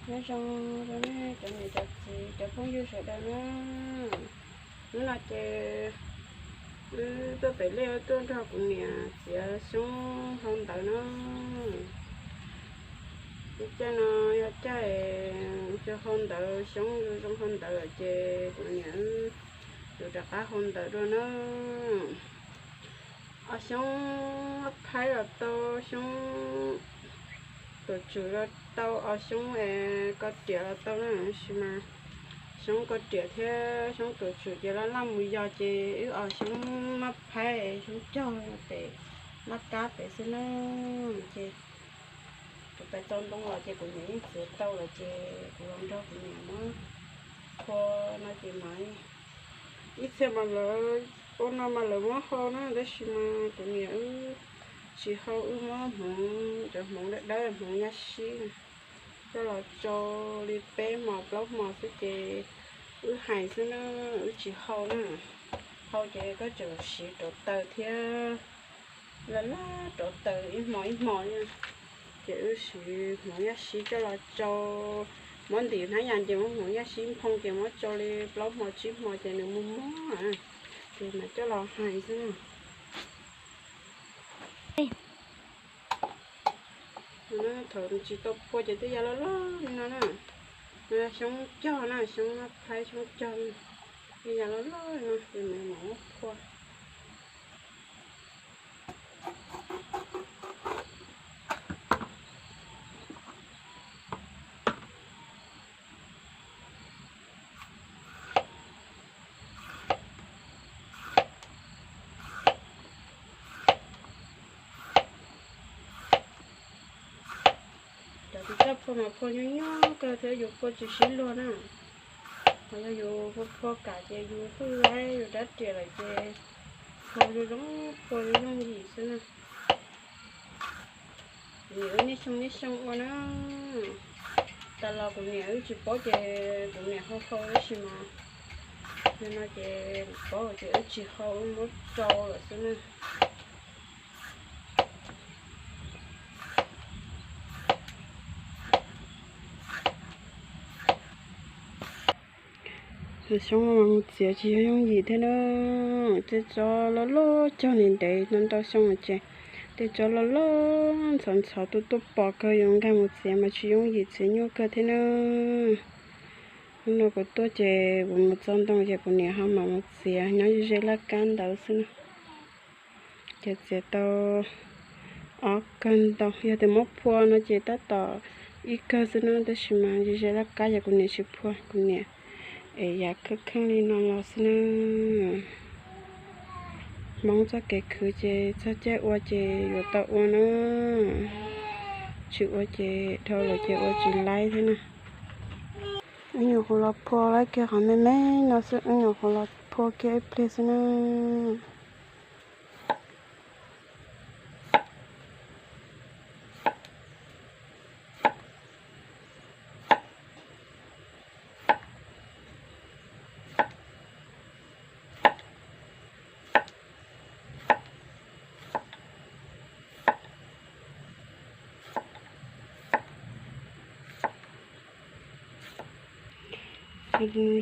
Nyob zoo rau nej cov niam cov txiv cov phooj ywg sawv daws na. Hnub no ces wb tuaj pem liaj tuaj nrog kuv niam txiav xyoob hau ntawv na. Caij no yog caij hau ntawv, xyoob zoo hau ntawv lawm ces kuv niam yuav rov qab hau ntawv dua na. Os xyoob phaib los tau, xyoob tuam tswm los tau, os xyoob ko riam los tau na, tab sis mas xyoob ko riam thiab xyoob tuam tswm ces laj laj mus yos ces wb os xyoob mab phaib xyoob cog pem laj kab pem xwb na. Ces kuv pais tau ntoo los ces kuv niam yeej txiav tau lawm ces kuv los nrog kuv niam muab phua no ces mas ib txhia mas lawv ua no mas lawv muab hau na, tab sis mas kuv niam wb tsis hau, wb muab hmoov, cov hmoov dawb dawb, hmoov nyab sib coj los tsau li peb hmos plaub hmos xwb ces wb hais xwb na, wb tsis hau na. Hau ces koj tseem siv rauv taws thiab, laj laj rauv taws ib hmo ib hmo li. Ces wb siv hmoov nyab sib coj los tsau, muab ntim hnab yas ces muab hmoov nyab sib nphoo ces muab tsau li plaub hmo tsib hmo ces nws muag muag, ces mam coj los hais xwb na. Thaum tsis tau phua ces twb ya loj loj li no na. Xyoob cog na, xyoob phaib xyoob cog, twb ya loj loj li no ces mam muab phua. Cov tiv txoj phua mas phua nyob nyob kawg thiab, yus phua tsis sib luag na. Ho yog yus phua phua kam ces yus hwj laib yus rab riam lawm ces phua zoo zoo, phua zoo yooj yim xwb na. Kuv niam wb niaj xyoo niaj xyoo ua na. Tas los kuv niam wb tsis paub ces kuv niam hau hau tab sis mas yog no ces kuv paub ces wb tsis hau, wb muab tsau lawm xwb na. Xyoob no mas mus txiav tsis yog yooj yim thiab na. Tej tsob loj loj cog ntev ntev ntau ntau xyoo no ces tej tsob loj loj ntxhov ntxhov tuaj tuaj pom kawg, yuav nkag mus txiav mas tsis yooj yim, txiav nyuaj kawg thiab na. Hnub no kuv tuaj ces kuv mus txo ntoo ces kuv niam ho mam mus txiav nyob ze ze laj kab ntawd xwb na. Ces txiav tau ob kawg ntau, yog tias muab phua no ces tab tom ib kawg xwb na, tab sis mas ze ze laj kab ces kuv niam tsis phua, kuv niam es yav kheej kheej li no los xwb na. Hmoob txoj kev khwv ces txog caij ua ces yuav tau ua na, tsis ua ces dhau lawm ces ua tsis laib thiab na. Wb nyuam qhuav los phua laib kiag qhov me me no xwb, wb nyuam qhuav los phua kiag ib pliag xwb na.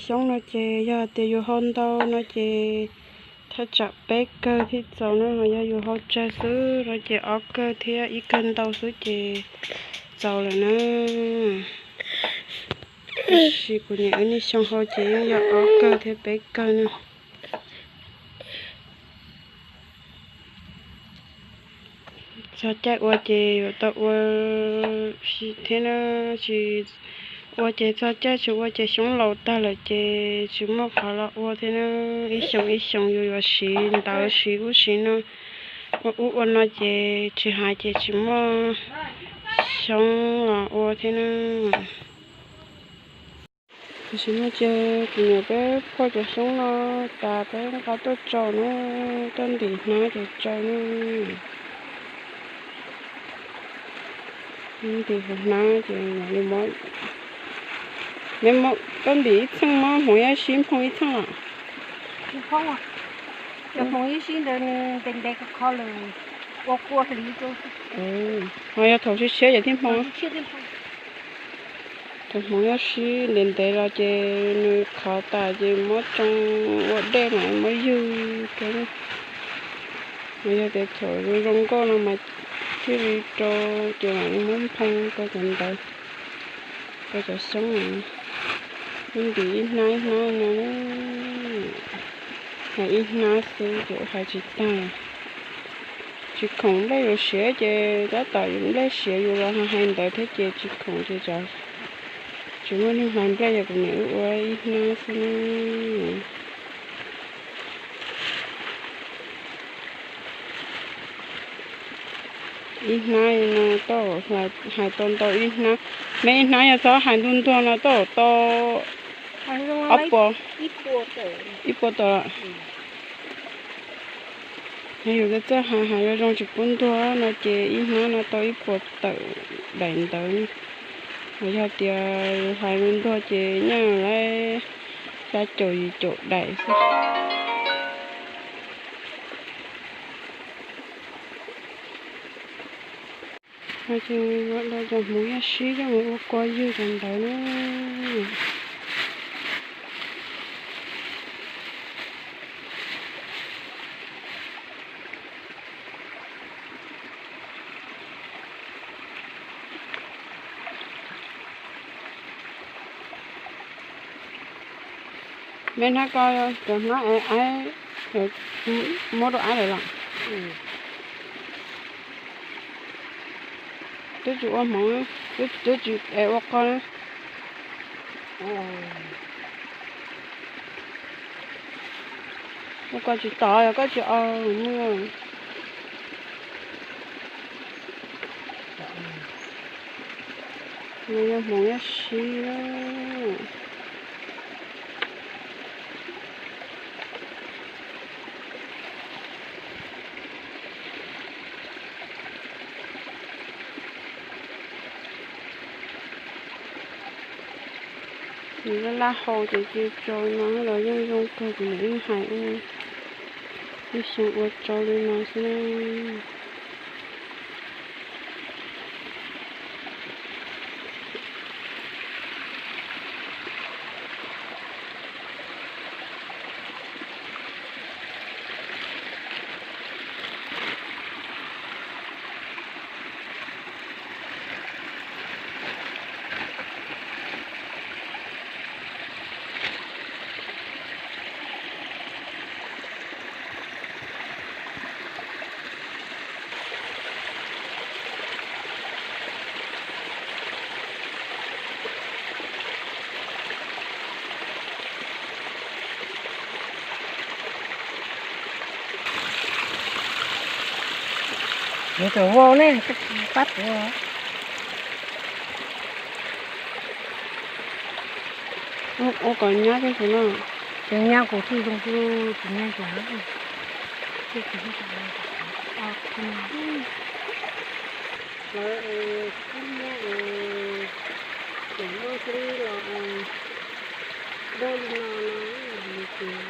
Xyoob no ces yog tias yus hau ntau no ces thaj tsam peb kawg thiaj txaus na, ho yog yus hau tsawg xwb no ces ob kawg thiab ib kawg ntau xwb ces txaus lawm na. Tab sis kuv niam wb niaj xyoo hau ces yeej yog ob kawg thiab peb kawg na. Txog caij ua ces yuav tau ua thiab na, tsis ua ces txog caij tsis ua ces xyoob laus tag lawm ces tsis muaj qhov los ua thiab na. Ib xyoos ib xyoos yus yuav siv ntawv siv ub siv no, ua ub ua no ces tsis hais ces tsis muaj xyoob los ua thiab na. Tam sim no ces kuv niam peb phua cov xyoob no tas peb nqa tuaj tsau na, tuaj ntim hnab ces tsau na. Ntim hauv hnab ces, koj ntim ib txheej muab hmoov yaj sib nphoo ib txheej los? Hmoov yaj sib ntawd nws ntev ntev kho lawm, ua kua hliv rau. Ho yog thaum tshiab tshiab ces thiaj hmoov. Hmoov nyob sib ntev ntev los ces nws qhov tas ces muab tsoo ua dej mas muab ywg rau. Mas yog tias thaum zoo zoo nkauj no mas thiaj li rau ces mam li muab nphoo rau cov ntawd, rau cov xyoob no. Muab ntim ib hnab ib hnab no, hais ib hnab xwb ces hais tsis tag. Tsis khoom nplej yuav siav ces tab tom yus nplej siav yus los hais ntawd thiab ces tsis khoom ces tsis muaj neeg hlais nplej, yog kuv niam wb ua ib hnab xwb na. Ib hnab no tau hais tau ntau ib hnab, me ib hnab yog txhob hais ntuag ntuag no tau tau ob puas, ib puas tawm. Yog yus txawj hais hais zoo zoo tsis pub ntuag no ces ib hnab no tau ib puas tawm daim ntawv. Yog tias yus hais ntuag ces nyob lawm xya caum yim caum daim xwb. No ces yuav da cov hmoov yaj sib coj mus ua kua ywg cov ntawd na. Me hnab ko cov hnab ev aib, muab rau ab lawm los? Twb tsis ua hmoov, twb tsis ev ua qo na. Ua koj tsis tau, yog koj tsis ua muaj. Nws yog hmoov yaj sib na. Nws laj laj hau ces cia tso no los yeej zoo kawg, kuv niam yeej hais ib xyoo ua tsau li no xwb na. Yuav tsum vau ne, pab kuv. Ua kom nyab thiab kuv no. Ces nyab kuv twb zoo xwb, tsis nyab kuv. Lawv kub nyab es tseem muaj xwb los dawb li no no ces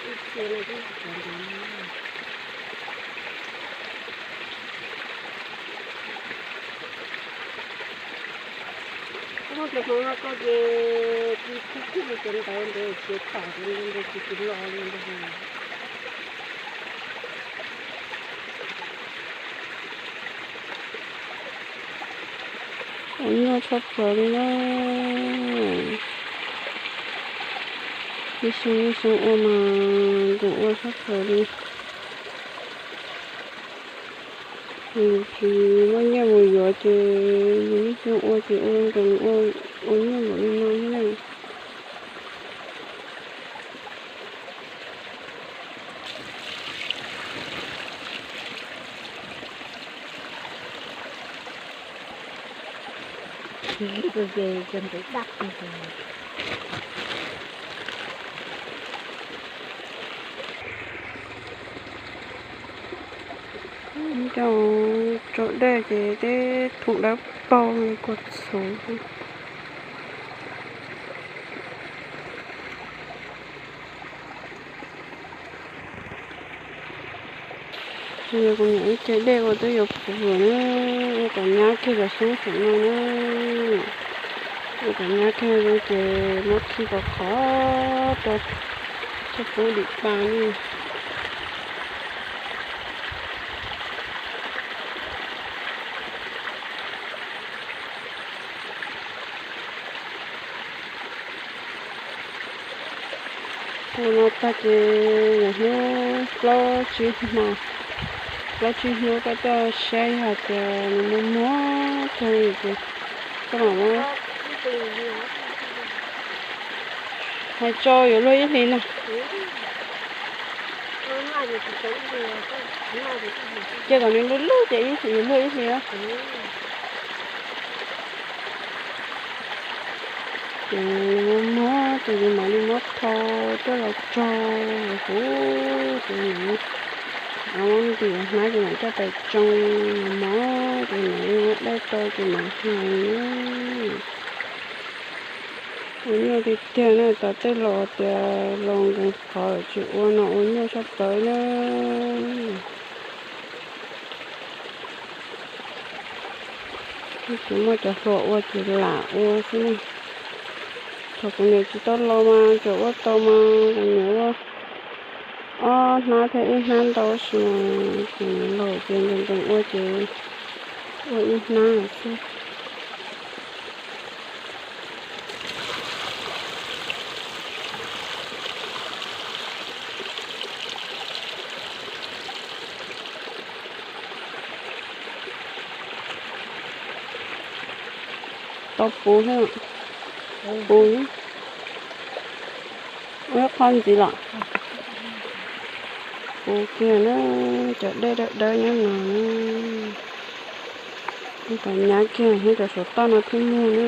ib txhia no twb tsis tau ntawd. Koj muab cov hmoov no koj ces tsis khib khib li cov ntawd ntawd ces tam ntawd ntawd tsis tsis los li ntawd. Ua nyuaj tshaj plaws li na. Ib xyoo ib xyoo ua mas nkoos ua tshaj plaws li. Yus tsis muaj nyiaj mus yuav ces yus ib xyoo ua ces ua nkoos ua, ua nyuaj npaum li no thiab na. Coj tso dej ces tej thooj dawb paug li kua txhuv. Kuv niam ib ce dej ua twb yuav puv lawm na, ua kom nyab kiag cov xyoob saum no na. Ua kom nyab kiag zoo ces muab khi kom khov rau, thiaj pub dim pa li. Ua no tag ces hnub plaub tsib hmo, plaub tsib hnub koj tuaj saib hais tias nws muag muag kawg li ces koj mam muab, hais tso yuav luag ib hlis na. Cia kom nws luag luag ces ib hlis yuav luag ib hlis. Ces muag muag ces yus mam li muab thau coj los tsau huv ces nws, muab ntim hnab ces mam coj pem tsoo mos mos ces mam li ua dej rau ces mam hais. Ua nyuaj tiag tiag na, tom tej laus tias laus nkees qhov tsis ua no ua nyuaj tshaj plaws na. Tsis muaj cov hluas ua ces lam ua xwb na. Thaum kuv niam tsis tau laus mas tseem ua tau mas kuv niam ua ob hnab thiab ib hnab ntau tab sis mas kuv niam laus ces nkees nkees ua ces ua ib hnab xwb. Tau puv thiab, puv, ua ib qho ntxiv los puv kiag na, cov dej dawb dawb nyob no na, ua kom nyab kiag thiab cov saum toj no thiaj muag na.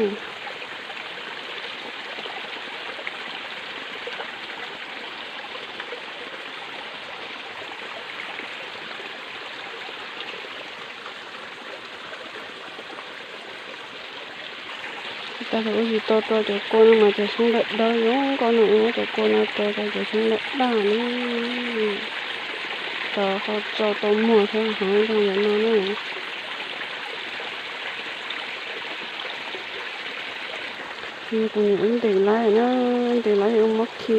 Tag los ua tsis tau rau cov kua no mas cov xyoob dawb dawb zoo nkauj no, ua cov kua no rau rau cov xyoob dawb dawb na. Cov ho tsau tau muag thiab hov zoo yam no na. Kuv niam wb ntim laib na, ntim laib ua muab khi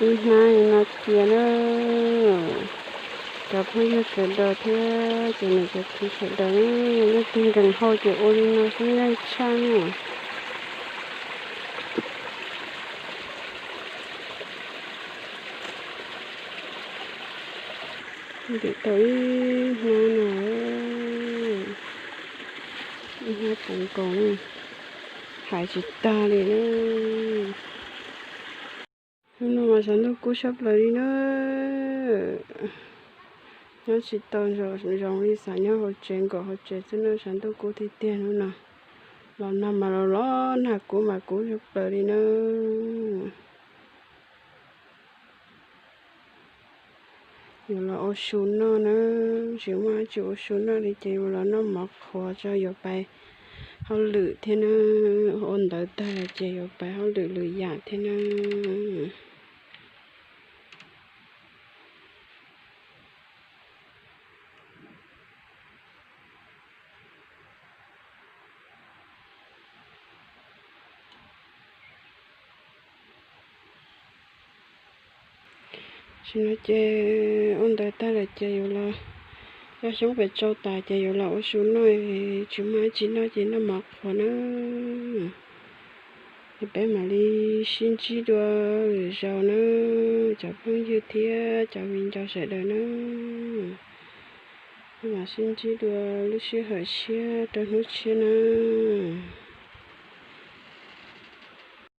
ib hnab li no cia na. Cov phooj ywg sawv daws thiab ces niam cov txiv sawv daws, leej twg nkees hau ces ua li no xwb yeej tshaj na. Ntim tau ib hnab no, ib hnab puv nkaus na, hais tsis tag li na. Hnub no mas tshav ntuj kub tshaj plaws li na. Nyob tsis tau zoo li xav nyob hauv tsev nkaum hauv tsev xwb na, tshav ntuj kub tiag tiag hnub no. Los nag mas los los nag, kub mas kub tshaj plaws li na. Yuav los ua su noj na, tsis muaj dab tsi ua su noj li ces yuav los noj mov qhuav tso yuav pais hauj lwm thiab na. Ua ntawv tag lawm ces yuav pais hauj lwm lwm yam thiab na. Tam sim no ces ua ntawv tag lawm ces yuav los, coj xyoob pem tsau tas ces yuav los ua su noj, tsis muaj dab tsi noj ces noj mov qhuav na. Ces peb mam li sib ntsib dua lwm zaus na, cov phooj ywg thiab cov viv ncaus sawv daws na. Peb mam sib ntsib dua lub sij hawm tshiab rau hnub tshiab na.